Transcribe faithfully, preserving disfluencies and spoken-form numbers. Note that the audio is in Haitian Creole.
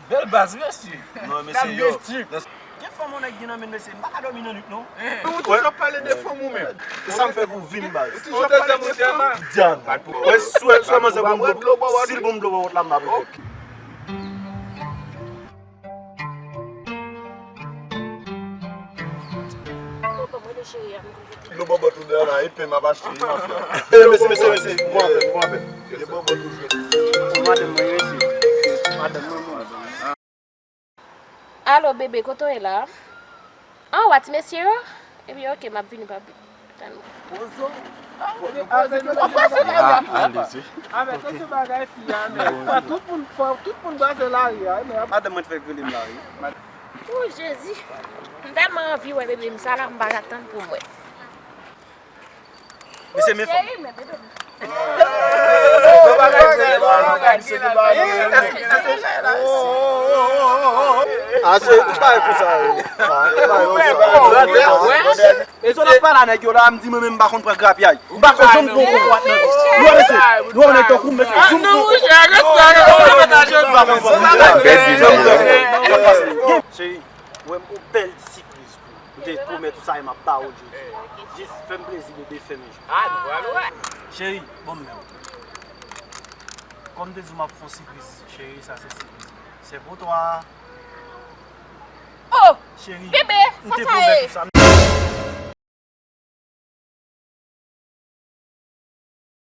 Bèl baz, mesye. Non, mesye, yo. Gen fanm yon nèg gen nan men, mesye, m pa ka dòmi nan nwit, non. Ou toujou ap pale de fanm ou menm. Se sa m fè pou vin, baz. Ou toujou ap pale de fanm. Djan. Wè, si w wè, si w wè manzè bon dlo, si l bon dlo bò wòt la, m ap repete. Dlo bò bòt ou deyò la, epe m ap achte, wi, mafya. E, mesye, mesye, mesye, pran apèl, pran apèl. Dlo bò bòt ou jwenn. Madanm mwen, mesye. Madanm mwen, mwen. Alo, bebe, kote w ye la? Anwo a ti mesye yo? Ebyen, oke, m ap vini, papi. Tann mwen. Poze w. Poze nou. Avèk tout se bagay fi a, men. Fò tout moun, fò tout moun pase lari a, men. Madanm mwen t fèk rele m la, wi. O Jezi. M tèlman anvi wè bebe m sa la, m pa ka tann pou m wè. Mesye, men fanm. Aje, ou pa konsa. E zò n ap pale a nèg yo la, m di mwen menm m pa konn pran grapyay. M pa konn janm pran kokorat nan. Nou wè mesye, nou wè nèg tankou m, mesye, janm pran. Cheri, ou wè m gon bèl ti sipriz pou ou. M te pwomèt ou sa e m ap ba ou l jodi. Jis fè m plezi, bebe, fè m enjou. Cheri, ban m men w. Kòm m te di w m ap fè w sipriz, cheri, sa se sipriz. Se pou twa. Oh! Cheri, bebe, m te pwomèt ou sa.